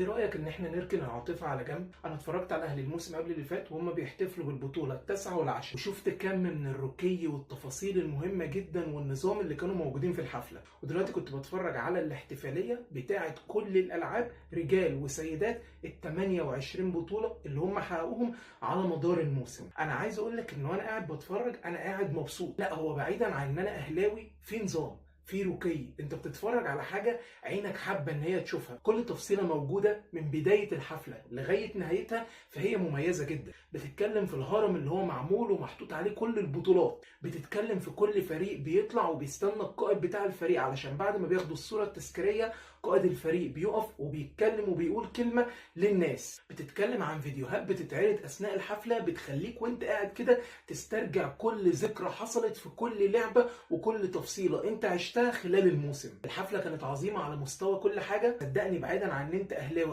ايه رايك ان احنا نركن العاطفة على جنب؟ انا اتفرجت على الاهلي الموسم قبل اللي فات وهم بيحتفلوا بالبطولة التاسعة والعاشره، وشفت كم من الرقي والتفاصيل المهمة جدا والنظام اللي كانوا موجودين في الحفلة. ودلوقتي كنت بتفرج على الاحتفالية بتاعه كل الالعاب رجال وسيدات، ال 28 بطوله اللي هم حققوهم على مدار الموسم. انا عايز اقول لك ان وانا قاعد بتفرج انا قاعد مبسوط. لا هو بعيدا عن ان انا اهلاوي، في نظام، في رقي، انت بتتفرج على حاجة عينك حابة ان هي تشوفها. كل تفصيله موجودة من بداية الحفلة لغاية نهايتها، فهي مميزة جدا. بتتكلم في الهرم اللي هو معمول ومحطوط عليه كل البطولات، بتتكلم في كل فريق بيطلع وبيستنى القائد بتاع الفريق علشان بعد ما بياخدوا الصورة التذكارية قائد الفريق بيقف وبيتكلم وبيقول كلمة للناس. بتتكلم عن فيديوهات بتتعرض اثناء الحفلة بتخليك وانت قاعد كده تسترجع كل ذكرى حصلت في كل لعبه وكل تفصيله انت عشتها خلال الموسم. الحفلة كانت عظيمة على مستوى كل حاجة، صدقني بعيدا عن ان انت اهلاوي.